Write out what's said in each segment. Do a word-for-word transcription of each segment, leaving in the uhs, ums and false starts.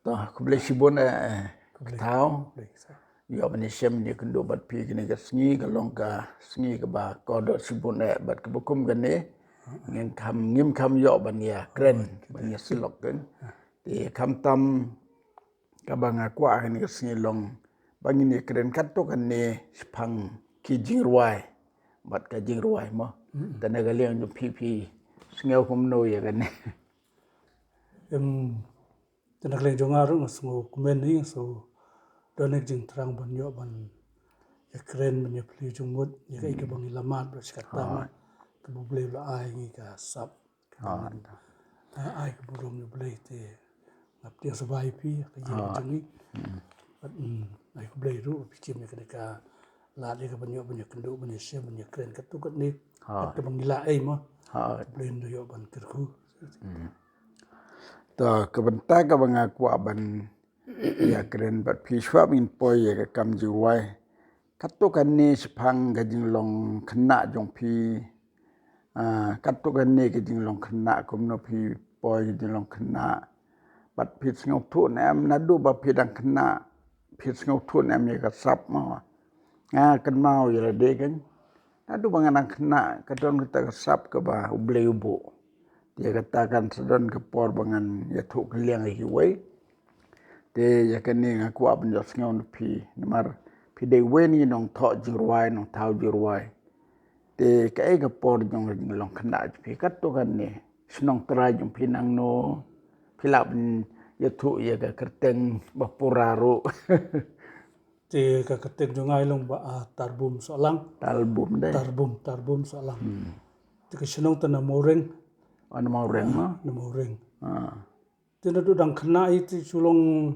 To, khublei shibun eh, eh, Khublei. Thaw. Khublei, sa. Ïoh ban ïashem ïakynduh bad phi kane ka sngi, ka long ka sngi kaba kordor shibun eh, bad kaba kum kane. Ngim kham, ngim kham ïoh ban ïakren, Oh, ban ïasyllok kan. Te khamtam kaba nga kwah kane ka sngi long ba ngin ïakren katto katne shaphang ki jingrwai bad ka jingrwai mo. Mm. Te na ka liang jong phi, phi sngew kumno ïa kane? Em, te na ka liang jong nga ruh nga sngew kumne, nga sngew don ka jingthrang ban ïoh ban ïakren, ban ïaphylliew jingmut ïa kaei kaba ngi la mad bad shi katta ma kaba U Blei u la ai ngi ka sap. Ah, ai ka burom ïa U Blei te nga pdiang sngewbha ïa phi ka ïing jong ngi. Bad, mm, ai U Blei ruh phi shim ïa kane ka lad ïa ka ban ïoh ban ïakynduh ban ïashem ban ïakren katto katne. Kat kaba ngi lah ei mo. U Blei un da ïoh ban kyrkhu. To, ka bynta kaba nga kwah ban ïakren bad phi shuwa ba ngin poi ïa ka kam jingrwai. Katto katne shaphang ka jinglong khynnah jong phi. Ah, katto katne ka jinglong khynnah, kumno phi poi ka jinglong khynnah. Bad phi sngewthuh ne em naduh ba phi dang khynnah, phi sngewthuh ne em ïa ka sap mo. Nga kynmaw ïa lade kan. Naduh ba nga dang khynnah ka don kata ka sap kaba U Blei u buh. Te kata kan sa don ka por ba ngan ïathuh kylliang ïa kiwei. Te ïa kane nga kwah ban ïohsngew na phi namar phi dei uwei na ki nongthoh jingrwai, nongthaw jingrwai. Te kaei ka por jong ka jinglong khynnah jong phi katto katne? Shnong trai jong phi nangno? Phi lah ban ïathuh ïa ka kyrteng ba pura ruh. Te ka kyrteng jong nga i long Bah, ah, Tarbum Sohlang. Tarbum dei. Tarbum, Tarbum Sohlang. Hmm. Te ka shnong te na Mawreng. Oh, na Mawreng ma? Na Mawreng. Ah. Te naduh dang khynnah i te shu long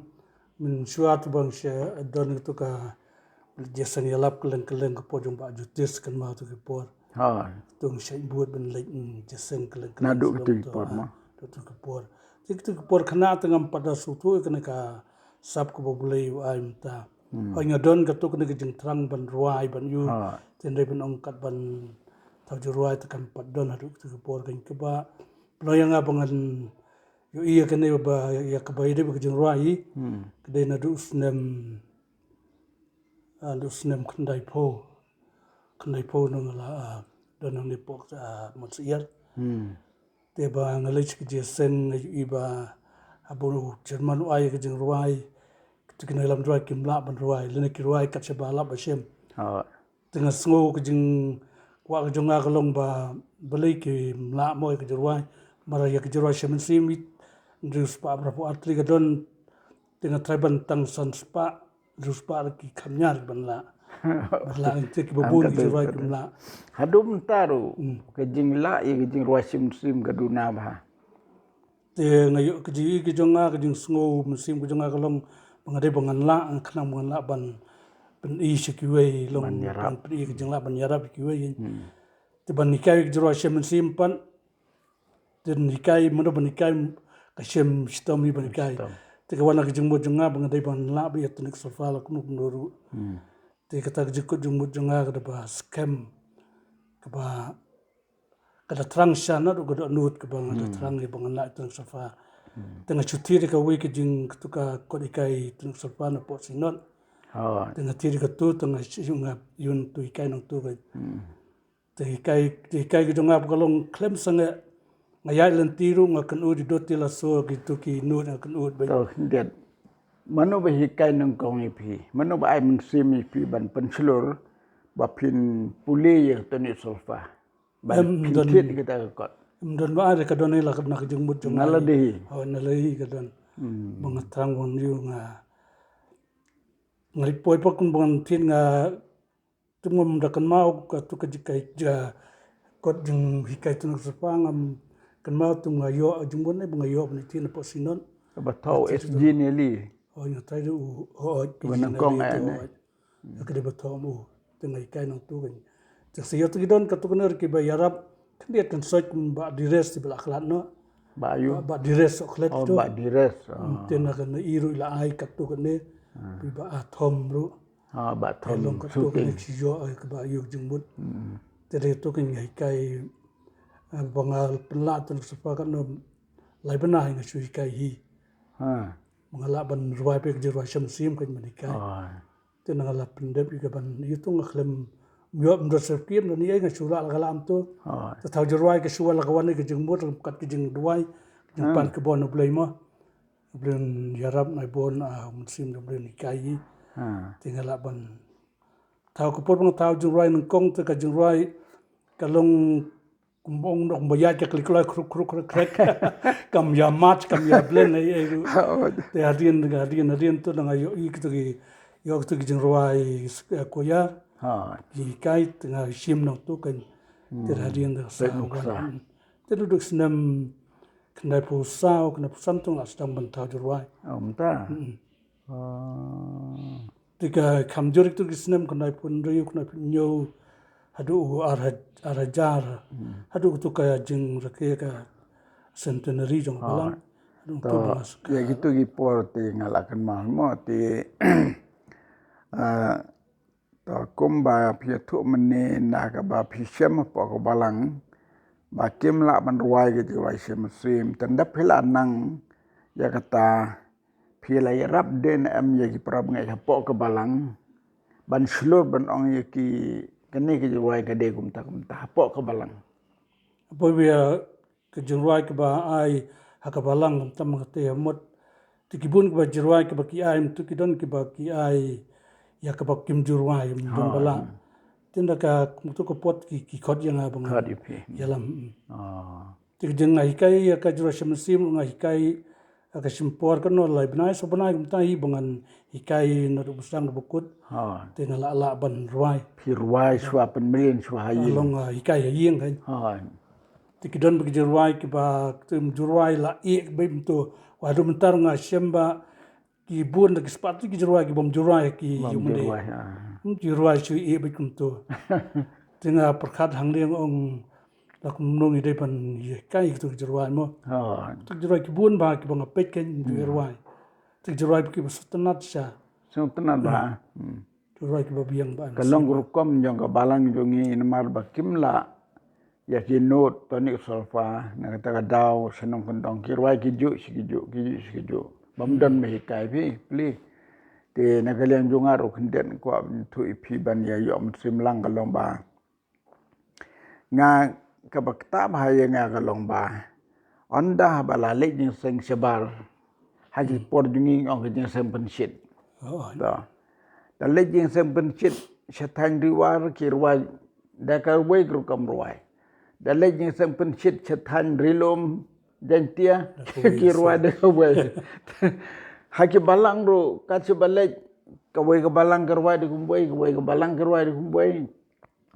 mynshuwa te ba nga shu don ïa kato ka leit jingïaseng ïalap kylleng kylleng ka por jong Bah Jutis, kynmaw kato ki por. Ha. Te nga shu bud ban leit, mm, jingïaseng kylleng kylleng. Naduh kato ki por ma. Naduh kato ki por. Te kato ki por khynnah te ngam pat da sngewthuh ïa kane ka sap kaba U Blei u ai mynta. Hmm. Hooid nga don katto katne ka jingthrang ban rwai ban ïoh. Ha. Te hynrei ban ong kat ban thaw jingrwai te kam pat don haduh kato ki por, kane kaba pynlong ïa nga ba ngan ïohi ïa kane ba ïa kaba ïadei bad ka jingrwai. Hmm. Ka dei naduh u snem, ah, naduh u snem khyndaiphew. Khyndaiphew nong nga la, ah, don hangne hapoh, ah, Mawsyiar. Hmm. Te ba nga leit sha ka jingïaseng nga ïohi ba haba u chairman u ai ka jingrwai, kita ki nongïalam rwai kim lah ban rwai, lane ki rwai kat shaba lap ba shem. Oh. Te nga sngew ka jingkwah ka jong nga ka long ba balei kim lah mo ïa ka jingrwai. Namar ïa ka jingrwai sha mynsiem, hynriew spah phra phew artylli ka don. Te nga trai ban tang san spah, hynriew spah, ki kham ñiar ban lah. Ban lah, te kiba bun ki jingrwai kim lah. Haduh mynta ruh, hmm, ka jinglah ïa ka jingrwai sha mynsiem ka duna bha. Te nga ïoh ka jingïohi ka jong nga, ka jingsngew mynsiem ka jong nga ka long ba nga dei ba ngan lah, nga khnang ba ngan lah ban pyni sha kiwei, long ban pyni ka jinglah ban ïarap ïa kiwei. Hmm. Te ban hikai ka jingrwai sha mynsiem pat. Te ban hikai, mano ban hikai, ka shem shitom hi ban hikai. Shitom. Te ka wan na ka jingmut jong nga ba nga dei ba ngan lah ba ïa tonic solfa la kumno kumno ruh. Hmm. Te kata ka jingkut jingmut jong nga ka da ba skhem, kaba ka da thrang sha naduh ka dohnud kaba nga da thrang ïa ba ngan lah tonic solfa. Hmm. Te nga shu thied ïa kawei ka jing, kato ka kot hikai tonic solfa na poh Synod. Oh. Te nga thied ïa kato, te nga shu, nga ïoh to hikai nangto ka. Hmm. Te hikai, te hikai ka jong nga ba ka long khlem sangeh. Nga ïaid lynti ruh nga kynnoh ïa Dotty Lasso, kito ki nud nga kynnoh ba. To, khyndiat. Mano ba hikai nyngkong ïa phi? Mano ba ai mynsiem ïa phi ban pynshlur ba phin pule ïa ka tonic solfa? Ban phin thied kita ki kot. Em don ba, ka don hi la na ka jingmut jong nga. Na lade hi. Oh, na lade hi ka don. Hmm. Ba nga thrang ban ïoh nga. Nga leit poi pat kum ba ngan thied nga Te ngam da kynmaw kato ka jinghikai, ka kot jinghikai tonic solfa, ngam kynmaw, te nga ïoh jingmut ne ba nga ïoh ban ïa thied na poh Synod. Ba thoh S G Neely. Oh, nga trai da u, oh, oh, ba nyngkong ne. Ka dei ba thoh u. Te nga hikai nangto kan. Te sa ïoh te ki don kato kane ruh kiba ïarap. Khyndiat kan soi kum Bah Dires te ba la khlad noh. Bah aïu? Bah, Bah Dires, oh, khlad to. Bah Dires. Te na kane i ruh i la ai kato kane. Pi Bah Athom ruh. Ah, Bah Thom, long kato kane ki ïoh, eh, kaba ïoh jingmut. Te dei to kane nga hikai, eh, ba nga pynlah tonic solfa katno lai bnai nga shu hikai hi. Ha. Nga lah ban rwai phi ka jingrwai shem siem ka jingmane kai. Te nga la pyndep ïa ka ban ïa tu nga khlem ym ïoh ym don certificate, ym don ei, nga shu lah la ka lam tu. Te thaw jingrwai ka shu la ka wan ïa ka jingmut, kat ka jingduwai, ka jingpan ka bor na U Blei mo. U Blei un ïarap, na i bor, ah, u mynsiem jong U Blei un hikai ïa. Te nga lah ban thaw ka por ba nga thaw jingrwai nyngkong te ka jingrwai ka long kum ong dok ba ïaid ka klik kloi kruk kruk krek krek. Kam ïa match, kam ïa blend ei ei ruh. Te hadien, hadien, hadien tu nga ïoh ïa kitu ki, ïoh kitu ki jingrwai, eh, choir. Ki hikai te nga shim noh tu kan. Te hadien da sa wan. Te duk snem khyndai phew saw, khyndai phew san tu nga sdang ban thaw jingrwai. Te ka kham jur ïa kitu ki snem khyndai phew hynriew, khyndai phew hynñiew, haduh u ar haj-, ar hajar, haduh tu ka jingrakhe ka centenary jong ka balang. Haduh tu ba nga sdang. Ïa kitu ki por te nga la kynmaw mo te, ah, to kumba phi ïathuh mynne na kaba phi shem hapoh ka balang ba kim lah ban rwai ka jingrwai shem siem, te ynda phi la nang ïa kata, phi la ïarap dei ne em ïa ki para bangeit hapoh ka balang ban shlur ban ong ïa ki, kane ka jingrwai ka dei kumta kumta hapoh ka balang? Hapoh ïa ka jingrwai kaba ai ha ka balang kumta ma ka te ha mut, te ki bun kiba jingrwai kiba ki ai, ym tu ki don kiba ki ai ïa kaba kim ju rwai, ym don ba lah. Te ynda ka, kumtu ka por ki, ki khot ïa nga ba ngan ïalam. Te ka jing nga hikai ïa ka jingrwai shem siem, nga hikai ha ka shim por kano lai bnai saw bnai kumta hi ba ngan hikai naduh ba sdang ruh ba kut. Te nga lah lah ban rwai. Phi rwai shuwa pynmlien shuwa ha ïing. Long, ah, hikai ha ïing kan. Te ki don ba ki jingrwai kiba, te ym ju rwai la ïeh beit kumtu. Wa haduh mynta nga shem ba ki bun da ki spah tu ki jingrwai ki bym ju rwai ki ïa u mane. Ym ju rwai shu ïeh beit kumtu. Te nga pyrkhat hangne nga ong la kumno ngi dei ban ïa kai kitu ki jingrwai mo. Kitu ki jingrwai ki bun ba kiba nga peit kein ym ju rwai. Kitu ki jingrwai kiba sngewtynnat sha. Sngewtynnat ba. Jingrwai kiba biang ba. Ka long rukom jong ka balang jong ngi namar ba kim lah ïa ki note tonic solfa, na kata ka daw shnong kyndong ki rwai ki juh shi ki juh, ki juh shi ki juh. Bym don ba hikai phi, pli. Te na ka liang jong nga ruh khyndiat kwah ban ïathuh ïa phi ban ïa ïoh mynsiem lang ka long ba nga kaba ktah bha ïa nga ka long ba ynda haba la leit jingïaseng shabar ha ki por jong ngi ong ka jingïaseng pynshit. To. Da leit jingïaseng pynshit sha thaiñ Ri War ki rwai da kawei ka rukom rwai. Da leit jingïaseng pynshit sha thaiñ Ri Lum Jaiñtia ki rwai da kawei. Ha ki balang ruh kat shaba leit kawei ka balang ka rwai da kumwei, kawei ka balang ka rwai da kumwei.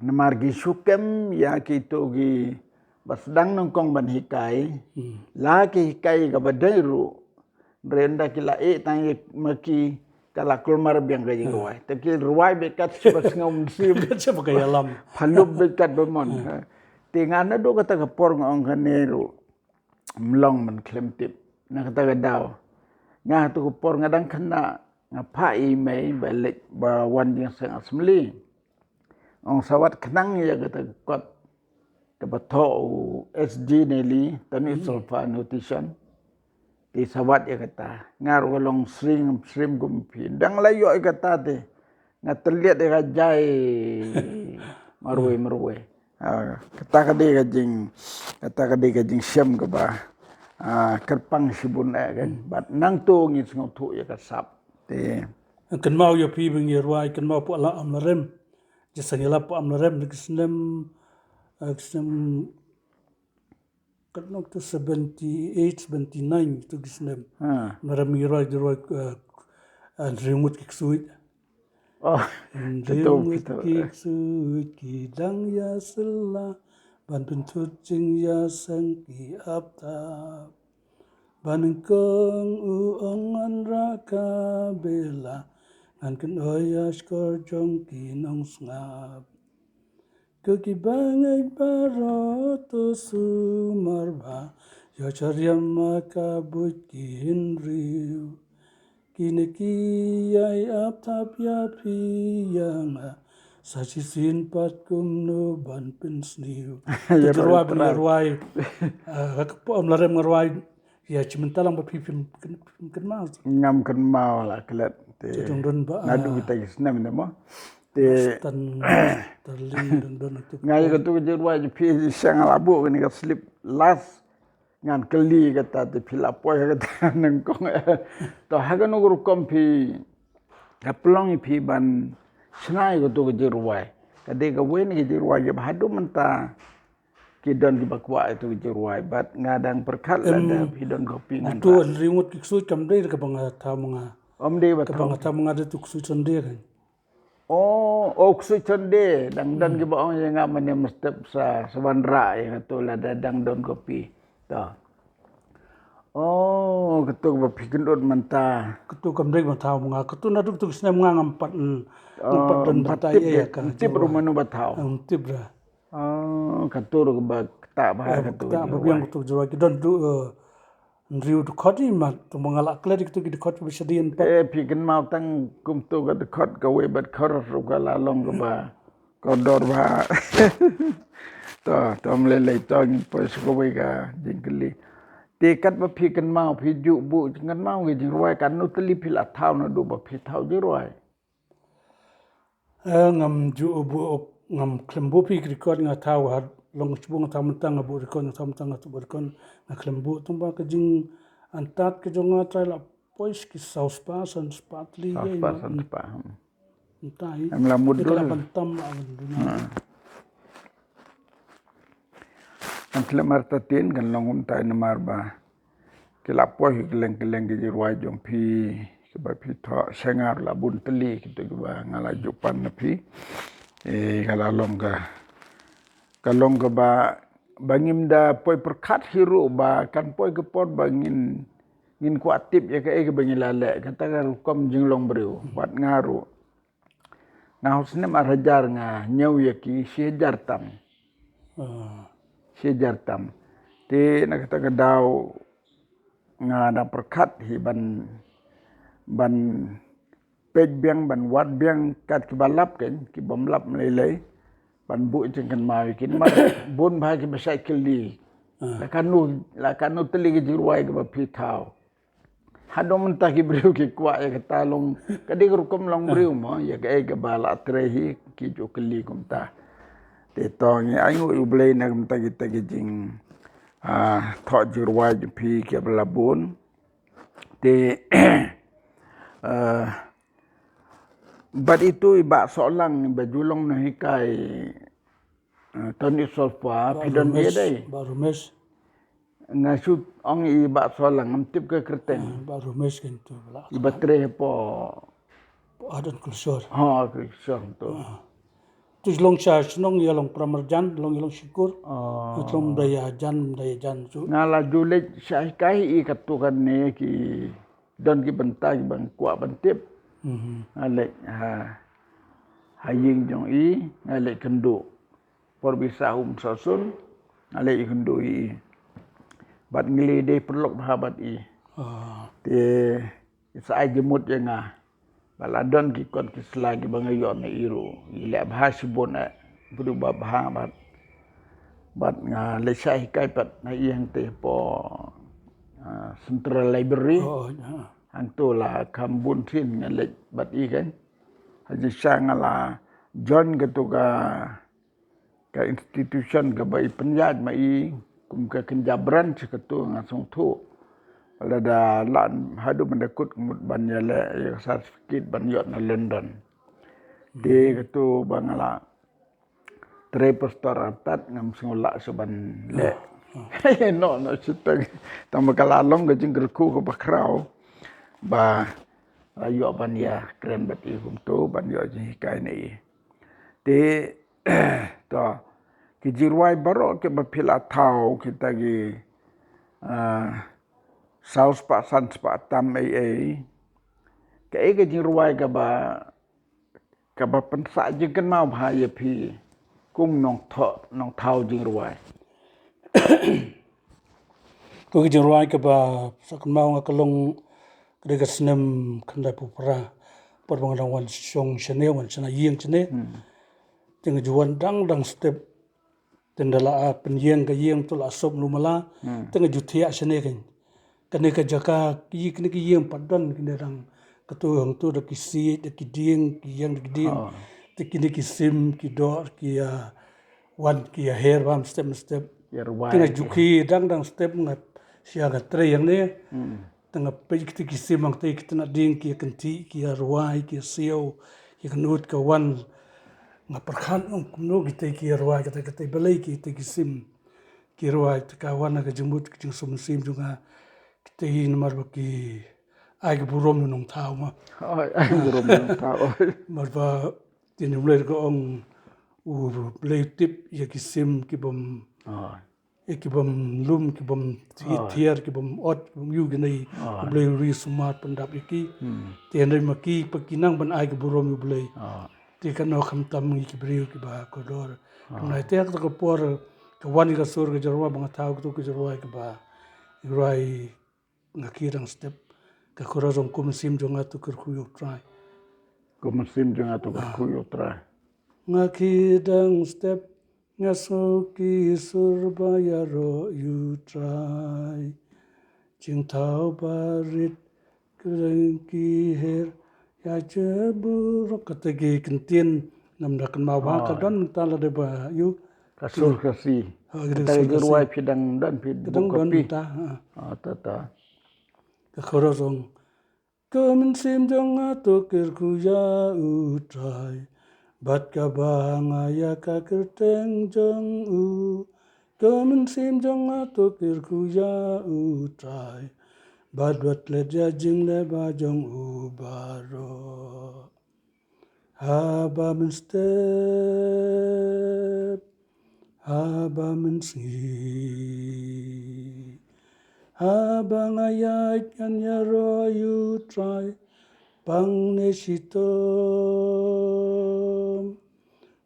Namar ki shu kem ïa kito kiba sdang nyngkong ban hikai. La ki hikai kaba dei ruh. Hynrei ynda ki la ïeh tang ïa ma ki ka la kulmar biang ka jingrwai. Te ki rwai beit kat shaba sngew mynsiem. Kat shaba ka ïalam. Phalup beit kat ba mon. Te nga naduh kata ka por nga ong kane ruh ym long ban khlem tip. Na kata ka daw nga tu ka por nga dang khynnah nga phah ïa i mei ba leit ba wan jingïaseng assembly. Ong sa wat khnang ïa kata ka kot kaba thoh u S G Nelly, tonic solfa, nutrition. Te sa wat ïa kata. Nga ruh ka long sring sring kum phi. Dang la ïoh ïa kata te nga tylliat ïa ka jai marwei marwei. Ah, kata ka dei ka jing, kata ka dei ka jingshem kaba, ah, kyrpang shibun eh kan. Bad nangto ngin sngewthuh ïa ka sap. Te kynmaw ïa phi ba ngi rwai, kynmaw phi la Amlarem. Jingïaseng ïalap ha Amlarem, da ki snem, eh, ki snem, katno tu seventy eight, seventy nine tu ki snem. Amlarem ngi rwai, ngi rwai, eh, eh, Hynriew Ngut ki ksuid. Oh, Hynriew Ngut ki ksuid ki dang ïasylla, ban pynthut jingïaseng ki ap tap. Ba nyngkong u ong ngan rah ka bela, ngan kynnoh ïa shkor jong ki nongsngap. Ko ki bangeit baroh to sumar bha, ïoh shariam ma ka buit ki hynriew. Kine ki ïai ap tap ïa phi ïa nga, sa shisien pat kumno ban pynsniew. Te ka rwai ba ngi rwai, ah, ha ka por Amlarem nga rwai, Phi ïa shi mynta lang ba phi phim kyn-, phim kynmaw. Ngam kynmaw la klet. Te te dang don ba, naduh ah, kita ki snem ne mo. Te Stan Starling dang don tu. Nga ïa katu ka jingrwai jong phi sha nga la buh kane ka slip last. Ngan kylli kata te phi la poi kata nyngkong. To ha kano ka rukom phi ka pynlong ïa phi ban shna ïa katu ka jingrwai. Ka dei kawei na ka jingrwai kiba haduh mynta ki don kiba kwah ïa katu ka jingrwai bad nga dang pyrkhat lada phi don copy ngan. Uto hynriew ngut ki ksuid kam dei kaba nga thaw ma nga. Ym dei ba thaw. Kaba nga thaw ma nga dei uto u ksuid Sunday kan. Oh, oh, ksuid Sunday. Dang don kiba ong ïa nga mynne mynstep sa, sa wanrah ïa katu lada dang don copy. To. Oh, katu kaba phi kyndot mynta. Katu kam dei ban thaw ma nga. Katu naduh katu ki snem nga ngam pat, mm, ngam pat don ban thaw ïa ka. Ym tip ruh mano ba thaw. Ym tip ruh. Oh, katu ruh kaba ktah bha katu. Ktah bha biang katu ka jingrwai ki don tu, eh, hynriew dkhot hi ma, tang ba nga la klet ïa katu ki dkhot kiba shadien pat. Eh, phi kynmaw tang kumtu ka dkhot kawei bad kor ruh ka la long kaba kordor bha. To, to ym lei lei to ngin poi sha kawei ka jingkylli. Te katba phi kynmaw phi ju buh jingkynmaw ki jingrwai katno tylli phi la thaw naduh ba phi thaw jingrwai. Eh, ngam ju buh, ngam khlem buh phi ki record nga thaw ha long shibun nga thaw mynta nga buh record nga thaw mynta nga buh record nga khlem buh tang ba ka jingantad ka jong nga trai la poi ki saw spah san spah tylli. Saw spah san spah. Mynta hi. Em la mut dul. Ban tam la ban dul. Kan khlem artatien kan long kumta namar ba ki la poi kylleng kylleng ki jingrwai jong phi kiba phi thoh sha nga la bun tylli kito kiba nga la ju pan na phi. Eh, ka la long ka, ka long kaba ba ngim da poi pyrkhat hi ruh ba kan poi ka por ba ngin, ngin kwah tip ïa kaei kaba ngi la leh kata ka rukom jinglong briew bad nga ruh. Nga ha u snem ar hajar nga ñiew ïa ki shi hajar tam. Ah. Shi hajar tam. Te na kata ka daw nga da pyrkhat hi ban, ban peit biang, ban wad biang kat kiba lap kan, kibym lap lei lei. Ban buh jingkynmaw ïa ki namar bun bha kiba shait kylli. Ah. La katno, la katno tylli ki jingrwai kiba phi thaw. Haduh mynta ki briew ki kwah ïa kata long, ka dei ka rukom long briew mo, ïa kaei kaba la trei hi ki ju kylli kumta. Te to ngi ainguh ïa U Blei na kumta kita ki jing, ah, thoh jingrwai jong phi kiba la bun. Te, ah, bad itu i Bah Sohlang ba ju long nonghikai, eh, tonic solfa, phi don ïa dei. Bah Rumesh. Nga shu ong i Bah Sohlang ngam tip ka kyrteng. Ah, Bah Rumesh kan tu la. I ba trei hapoh. Hapoh Ardent Culture. Ha, Culture tu. Ah. Tu long sha shnong ïa long pra marjan, long ïa long shukor. Oh. Tu long da ïa jan, da ïa jan tu. Nga la ju leit sha hikai i katu kane ki don ki bynta kiba nga kwah ban tip. Mhm. Nga leit ha, ha ïing jong i, nga leit kynduh. Por ba i sah um sah sun, nga leit kynduh ïa i. Bad ngi leit dei paralok bha bad i. Ah. Te i sa ai jingmut ïa nga. Ba la don ki kot ki sla kiba nga ïoh na i ruh. I leh bha shibun eh. Briew ba bha bad. Bad nga leit shah hikai pat na i hangtei hapoh, ah, Central Library. Oh, ïa. Hangto la kham bun sien nga leit bad i kan. Ha jingshisha nga la join katu ka, ka institution kaba i pynïaid ma i kum ka kynja branch katu nga sngewthuh. Lada lah haduh ban da kut ka mut ban ïaleh ïa ka certificate ban ïoh na London. Te katu ba nga la trei pastor artat ngam sngew lah shuh ban leh. Ah, ah. Noh, noh shiteng. Tang ba ka la long ka jingkyrkhu kaba khraw ba la ïoh ban ïa kren bad i kumto ban ïoh jinghikai na i. Te to ki jingrwai baroh kiba phi la thaw kita ki, ah, saw spah san spah tam ei ei. Kaei ka jingrwai kaba kaba pynsah jingkynmaw bha ïa phi kum nongthoh, nongthaw jingrwai? Ko ki jingrwai kaba sah kynmaw nga ka long ka dei ka snem khyndaiphew phra. Por ba nga dang wan shong shane, wan shna ïing shane. Hmm. Te nga ju wan dang dang step. Te ynda la, ah, pynïeng ka ïing to la sop lu mala. Hmm. Te nga ju thiah shane kein. Kane ka jaka ki, kine ki ïing pat don kine dang, katu hangtu da ki siej da ki dieng, ki ïeng da ki dieng. Te kine ki sim ki doh ki, ah, wan ki ïa her bam step step. Te nga ju khie dang dang step nga shu ïa nga trei hangne. Te nga peit kiti ki sim hangtei, kiti na dieng ki ïa kynthih, ki ïa rwai, ki ïa siew, ki ïa kynud ka wan. Nga pyrkhat, ong kumno kitei ki ïa rwai, kitei, kitei balei kitei ki sim ki rwai. Te ka wan ha ka jingmut ka jingsngewsih jong nga, kitei namar ba ki ai ka burom ïa u nongthaw ma. Ai ka burom ïa u nongthaw. Namar ba te U Blei ruh ka ong, U Blei u tip ïa ki sim ki bym, ïa ki bym lum, ki bym thiar, ki bym ot, ki bym ïoh kine. U Blei u ri sumar pyndap ïa ki. Te hynrei ma ki pat ki nang ban ai ka burom ïa U Blei. Te kano khamtam ngi ki briew kiba kordor. Hynrei te ha kata ka por ka wan ïa ka sur ka jingrwai ba nga thaw katu ka jingrwai kaba, jingrwai Nga khie dang step. Ka chorus ong, Ko Mynsiem jong nga, to kyrkhu ïa U Trai. Ko Mynsiem jong nga, to kyrkhu ïa U Trai. Nga khie dang step, nga sngew ki sur ba ïaroh ïa U Trai. Jingthaw barit, kyrteng ki her, ïa jingburom. Kata ki kyntien ngam da kynmaw ba ka don mynta lada ba ïoh. Ka sur ka si. Ha, ka sur ka si. Kata ka jingrwai phi dang don, phi dang don mynta. Ha, ta ta. Ka chorus ong, Ko Mynsiem jong nga, to kyrkhu ïa U Trai, bad kaba nga ïa ka kyrteng jong u. Ko Mynsiem jong nga, to kyrkhu ïa U Trai, bad wat klet ïa jingleh ba jong u baroh. Haba mynstep, haba mynsngi, haba nga ïaid ngan ïaroh ïa U Trai, pang ne shitom,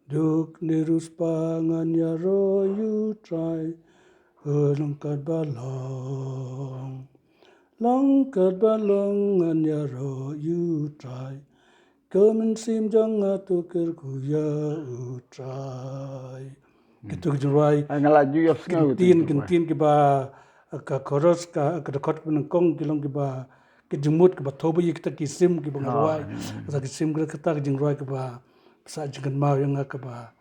duk ne riewspah ngan ïaroh ïa U Trai, long katba long, long katba long ngan ïaroh ïa U Trai. Ko Mynsiem jong nga, to kyrkhu ïa U Trai. Kitu ki jingrwai. Ai, nga la ju ïohsngew kitu ki jingrwai. Kyntien, kyntien kiba, ka chorus, ka, ka dkhot kiba nyngkong ki long kiba, ki jingmut kiba thoh ba ïa kita ki sim kiba nga rwai. Kita ki sim, kita ki jingrwai kiba sa jingkynmaw ïa nga kaba,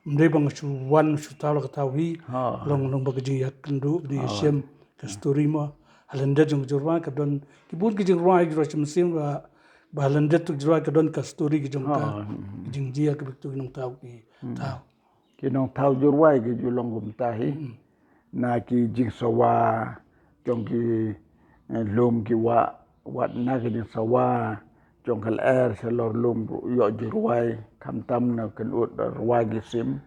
ym dei ba nga shu wan shu thaw la ka thaw hi. Long, long ba ka jingïakynduh ba dei ïashem. Ka story mo. Ha lyndet jong ka jingrwai ka don, ki bun ki jingrwai, jingrwai shi mynsiem ba, ba ha lyndet tu jingrwai ka don ka story ka jong ka. Ki jingjia kiba tu ki nongthaw ki thaw. Ki nongthaw jingrwai ki ju long kumta hi. Na ki jingsawa jong ki, eh, lum ki wah, wat na ki jingsawa jong ka lyer shalor lum ruh ïoh jingrwai, khamtam na kynud rwai ki sim.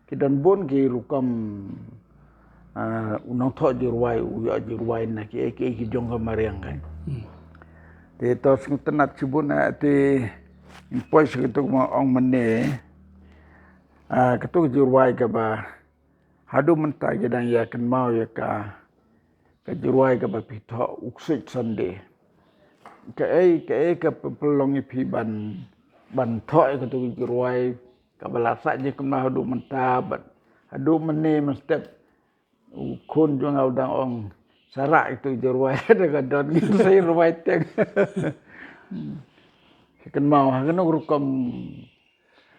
Ki don bun ki rukom, ah, u nongthoh jingrwai u ïoh jingrwai na kiei kiei ki jong ka mariang ka. Te to sngewtynnat shibun, eh, te poi sha katu kaba ong mynne. Ah, katu ka jingrwai kaba haduh mynta ki dang ïakynmaw ïa ka, ka jingrwai kaba phi thoh U Ksuid Sunday. Kaei, kaei ka pynlong ïa phi ban, ban thoh ïa katu ka jingrwai kaba la sah jingkynmaw haduh mynta, bad haduh mynne mynstep u khun jong nga u dang ong, sa rah ïa katu ka jingrwai, da ka don ngi sa rwai teng. Kynmaw ha kano ka rukom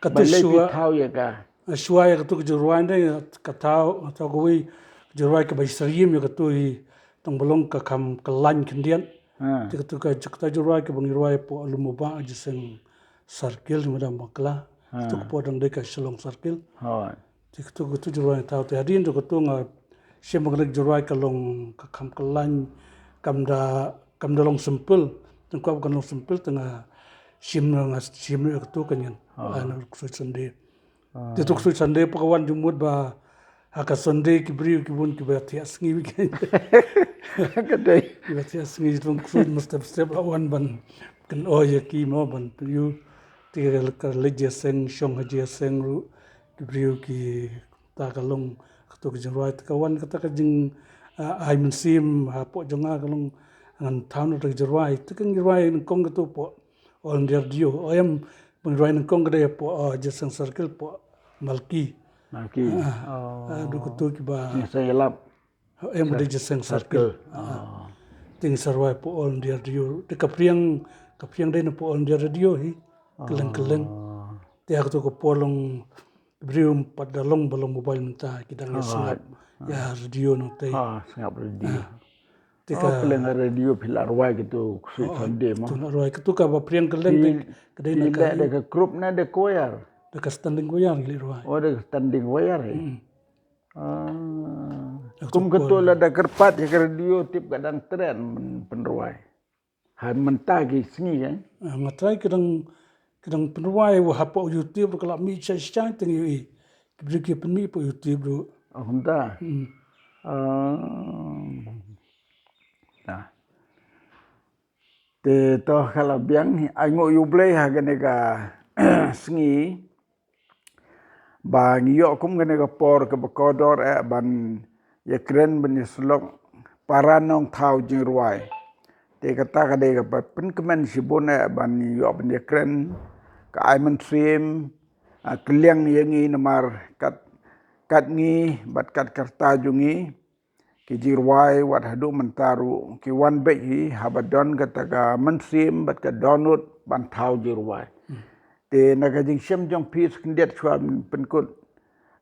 Katu balei phi shuwa, thaw ïa ka? Shuwa ïa katu ka jingrwai ne, ka thaw, thaw kawei ka jingrwai kaba syriem ïa katu hi, tang ba long ka kham ka lain khyndiat. Te katu ka, kata jingrwai kaba ngi rwai hapoh Lum U Bah Jingïaseng Circle, Madam Bakla. Katu ka pdeng dei ka Shillong Circle. Te katu, katu jingrwai thaw te hadien jong katu nga shim ba kane ka jingrwai ka long ka kham ka lain, kam da, kam da long simple. Tang kwah ba kan long simple, te nga shim, nga shim ïa katu ka ngan. Ai na U Ksuid Sunday. Te U Ksuid Sunday pat ka wan jingmut ba ha ka Sunday ki briew ki bun kiba thiah sngi weekend. Ka dei. Kiba thiah sngi, te U Ksuid mynstep step la wan ban kynnoh ïa ki mo ban ïoh. Te ka leit jingïaseng, shong ha jingïaseng ruh ki briew ki Ta ka long katu ka jingrwai, te ka wan kata ka jing, ah, ai mynsiem hapoh jong nga ka long ngan thaw na kata ka jingrwai, te ka jingrwai nyngkong katu hapoh All India Radio. O em, ba ngi rwai nyngkong ka dei hapoh, ah, Jingïaseng Circle hapoh Malki. Malki. Ah, oh. Ah, dei katu kiba. Jingïaseng Ïalap. Em, ka dei Jingïaseng Circle. Circle. Ah. Oh. Te ngi sa rwai hapoh All India Radio. Te ka phriang, ka phriang dei na hapoh All India Radio hi. Kylleng kylleng. Te ha kato ka por long briew pat da long ba long mobile mynta ki dang ïa sngap ïa radio nangtei. Ha, sngap radio. Te ka kylleng radio phi la rwai kito ksuid Sunday mo. Phi la rwai kito kaba phriang kylleng te ka dei na ka, da ka group ne da choir. Da ka standing choir ngi rwai. Oh, da ka standing choir eh. Kum kato la da kyrpad ïa ka radio tip ka dang trend pynrwai. Ha mynta ki sngi kan. Nga trai ka dang, ka dang pynrwai wa hapoh YouTube ka la mih shai shai te ngi ïohi. Ki briew ki pynmih hapoh YouTube ruh. Oh, mynta. Te to ka la biang ai nguh ïa U Blei ha kane ka sngi. Ba ngi ïoh kum kane ka por kaba kordor eh ban ïakren ban ïasyllok para nongthaw jingrwai. Te kata ka dei kaba pynkmen shibun eh ban ïoh ban ïakren ka ai mynsiem, ah, kylliang ïa ngi namar kat, kat ngi bad kat ka rta jong ngi. Ki jingrwai wat haduh mynta ruh ki wan beit hi haba don kata ka mynsiem bad ka dohnud ban thaw jingrwai. Te na ka jingshem jong phi sa khyndiat shuwa pynkut,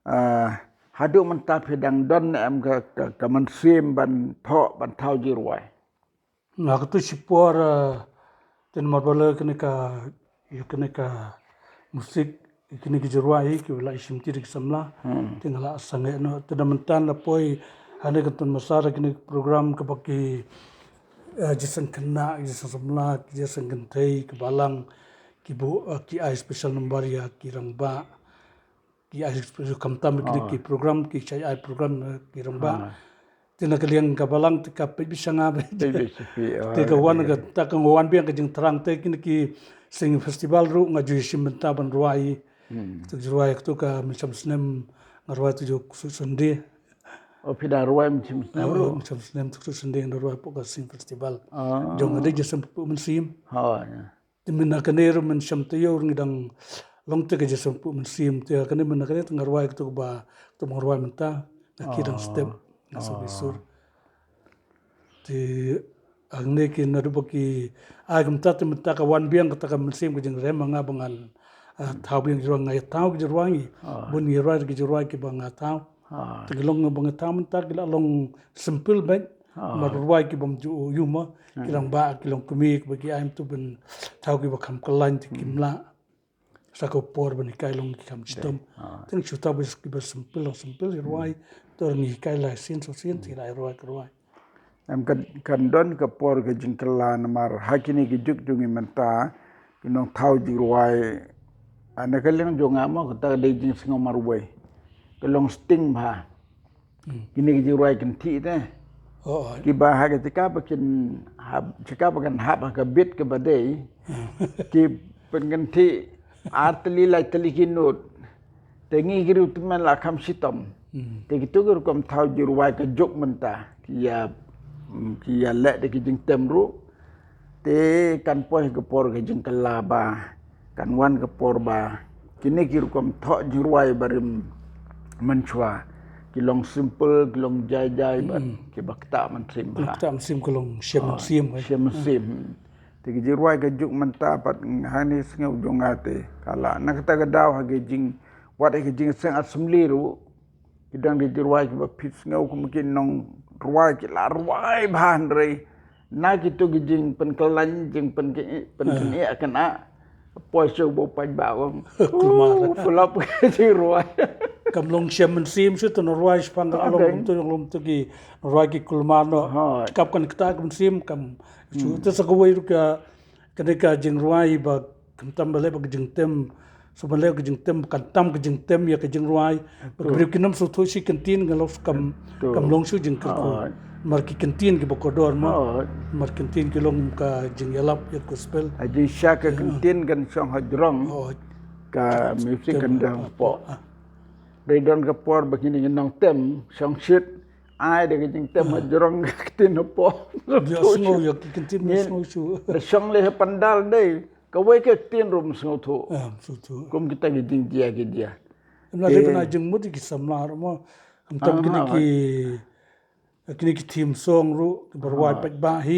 ah, haduh mynta phi dang don ne em ka, ka, ka mynsiem ban thoh ban thaw jingrwai. Nga katu shipor, eh, te namar ba la kane ka, ïa kane ka musik, ïa kine ki jingrwai kiba la shim ti da ki samla. Te nga la sangeh noh te da mynta la poi hane ka tun masar kine ki program kaba ki, eh, jingïaseng khynnah, jingïaseng samla, jingïaseng kynthei, ki balang, ki buh, eh, ki ai special number ïa ki rangbah. Ki ai khamtam ki, ki program ki shai ai program ki rangbah. Te na ka liang ka balang te ka peit bishanga beit. Te ka wan ka ta ka wan biang ka jingthrang te kine ki sing festival ruh nga ju shim bynta ban rwai. Te ju rwai tu ka mynshem snem nga rwai tu ju ksu sende. O phi da rwai mynshem snem ruh. Mynshem snem tu ksu sende nga rwai pok ka sing festival. Jong nga dei jingïaseng pok mynsiem. Te mynta kane ruh mynshem taïew ruh ngi dang long te ka jingïaseng pok mynsiem te kane mynta kane te nga rwai katu ba te nga rwai mynta nga ki dang step nga sa bisur. Te hangne ki naduh ba ki ai kumta te mynta ka wan biang kata ka mynsiem ka jingrem nga ba ngan, ah, thaw biang jingrwai nga ïa thaw ki jingrwai ngi. Bun ngi rwai ki jingrwai kiba nga thaw. Te ki long ba nga thaw mynta ki la long simple beit. Mar rwai ki bym ju ïohi ma ki rangbah ki longkmie kiba ki ai tu ban thaw kiba kham kyllain te kim lah. Sa ka por ban hikai long ki kham shitom. Te ngi shu thaw ba kiba simple long simple ki rwai. To ngi hikai lai sien so sien te ki la rwai ki rwai. Em kan, kan don ka por ka jingkylla namar ha kine ki juk jong ngi mynta ki nongthaw jingrwai. Ana ka liang jong nga mo kata ka dei jingsngew marwei. Ka long sting bha. Kine ki jingrwai kynthih te. Kiba ha ka jaka ba kin hap, jaka ba kan hap ha ka bit kaba dei. Ki pynkynthih ar tylli lai tylli ki note. Te ngi ki riew tymmen la kham shitom. Te kitu ki rukom thaw jingrwai ka juk mynta ki ïa, ki ïa leh da ki jingtem ruh. Te kan poi ka por ka jingkylla ba kan wan ka por ba kine ki rukom thoh jingrwai barim mynshuwa ki long simple ki long jai jai ba kiba ktah mynsiem ba. Ktah mynsiem ki long shem mynsiem. Shem mynsiem. Te ki jingrwai ka juk mynta pat hangne sngew jong nga te ka la na kata ka daw ha ki jing wat ha ki jingseng assembly ruh. Ki don ki jingrwai kiba phi sngew kum ki nongrwai ki la rwai bha hynrei na kitu ki jingpynkyllain jingpynkyllain pynkyllain kane. Poi shu bo paidbah ong kulmar. Pulop ki jingrwai. Kam long shem mynsiem shu tu nongrwai shipang ka long tu long tu ki nongrwai ki kulmar no. Kap kan kata ka mynsiem kam shu tu sa kawei ruh ka kane ka jingrwai ba khamtam ba leh ba ka jingtem. Shu ban leh ka jingtem kan tam ka jingtem ïa ka jingrwai. Ba ka briew ki nym shu thuh shi kyntien nga long kam kam long shu jingkyrkhu. Mar ki kyntien kiba kordor ma. Mar kyntien ki long ka jingïalap ïa gospel. Ha jingshisha ka kyntien kan shong ha jrong. Ka music kan dang poh. Dei don ka por ba kine ki nongtem shong shit. Ai da ka jingtem ha jrong ka ktien hapoh. Ïa sngew ïa ka ktien ïa sngew shu. Da shong leh ha pandal dei kawei ka ktien ruh sngewthuh. Kum kita ki jingjia ki jia. Em la dei bna jingmut ki samla ruh mo. Em tam kine ki Kine ki theme song ruh, ki ba rwai paidbah hi.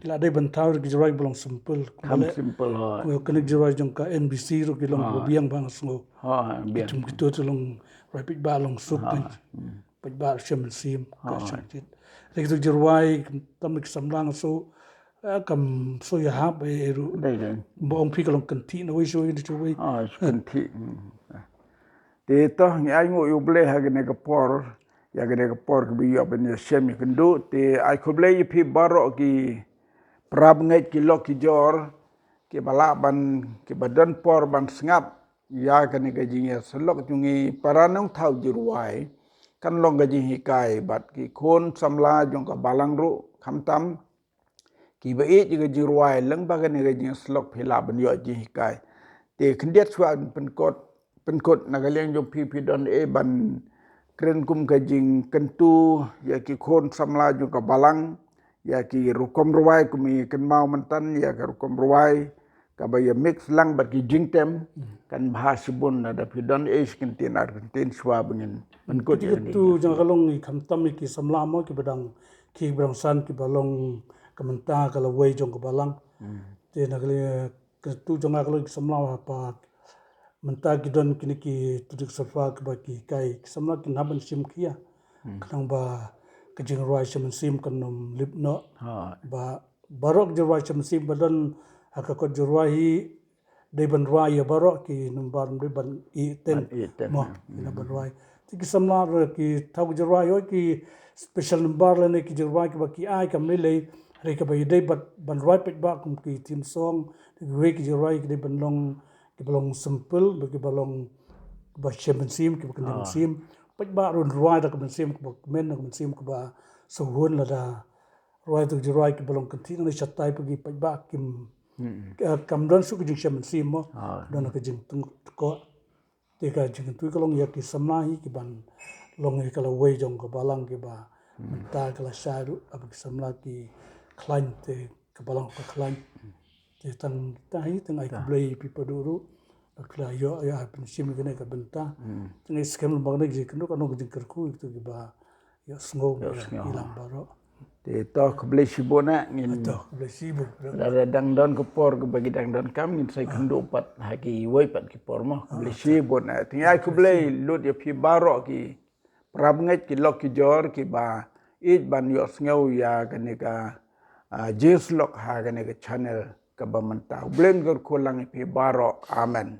Ki la dei ban thaw ki jingrwai ba long simple. Kham simple ha. Kine ki jingrwai jong ka N B C ruh ki long ba biang bha nga sngew. Ha, biang. Ki theme ki to te long rwai paidbah long suk. Paidbah shem mynsiem ka shong tit. Te ki jingrwai tam ki samla nga sngew kam sngew ïahap eh ruh. Ba ong phi ka long kynthih na wei shuh na shuh wei. Kynthih. Te to ngi ai nguh ïa U Blei ha kane ka por, ïa kane ka por kaba ïoh ban ïashem ïakynduh. Te ai khublei ïa phi baroh ki para bangeit ki lok ki jor, kiba lah ban, kiba don por ban sngap ïa kane ka jingïasyllok jong ngi para nongthaw jingrwai. Kan long ka jinghikai bad ki khun samla jong ka balang ruh khamtam kiba ïeit ïa ka jingrwai lyngba kane ka jingïasyllok phi lah ban ïoh jinghikai. Te khyndiat shuwa pynkut, pynkut na ka liang jong phi, phi don eh ban kren kum ka jingkyntu ïa ki khun samla jong ka balang, ïa ki rukom rwai kum i kynmaw mynta ïa ka rukom rwai kaba ïa mix lang bad ki jingtem. Kan bha shibun lada phi don eh shi kyntien ar kyntien shuwa ba ngin pynkut ïa kane. Katu jong ka long i khamtam i ki samla mo kiba dang, kiba dang san kiba long ka mynta ka lawei jong ka balang. Te na ka liang katu jong ka long i ki samla ha pa mynta ki don kine ki tudik safa kiba ki kai ki samla kin hap ban shim khia. Khnang ba ka jingrwai shem mynsiem kan ym lip noh. Ba baroh ka jingrwai shem mynsiem ba don ha ka kot jingrwai hi dei ban rwai ïa baroh ki number, dei ban ïeh ten. Mo, ïa ban rwai. Te ki samla ruh ki thaw ka jingrwai ïoh ki special number lane ki jingrwai kiba ki ai kam lei lei. Hynrei kaba ïadei bad ban rwai paidbah kum ki theme song, te kiwei ki jingrwai ki dei ban long kiba long simple, ba kiba long kiba shem mynsiem, kiba kyndit mynsiem. Paidbah ruh rwai da ka mynsiem kaba kmen, da ka mynsiem kaba sngewhun lada rwai tu jingrwai kiba long kynthih nang shatai pa ki paidbah kim, eh, kam don shuh ka jingshem mynsiem mo. Don ka jingtynkoh. Te ka jingkyntu ka long ïa ki samla hi kiban long ïa ka lawei jong ka balang kiba mynta ka la shai ruh haba ki samla ki khlaiñ te ka balang ka khlaiñ. Te tang ta hi tang ai khublei phi paduh ruh. Ka la ïoh ïa pynshim kane ka bynta. Tang ai skhem ba kane ka jingkyntu ka long ka jingkyrkhu ïa kitu kiba ïohsngew ïa ki lang baroh. Te to khublei shibun eh ngin. To khublei shibun. Lada dang don ka por kaba ki dang donkam ngin sa ïakynduh pat ha kiwei pat ki por mo. Khublei shibun eh. Te ngi ai khublei lut ïa phi baroh ki para bangeit ki lok ki jor kiba ïeit ban ïohsngew ïa kane ka, ah, jingïasyllok ha kane ka channel kaba mynta. U Blei un kyrkhu lang ïa phi baroh. Amen.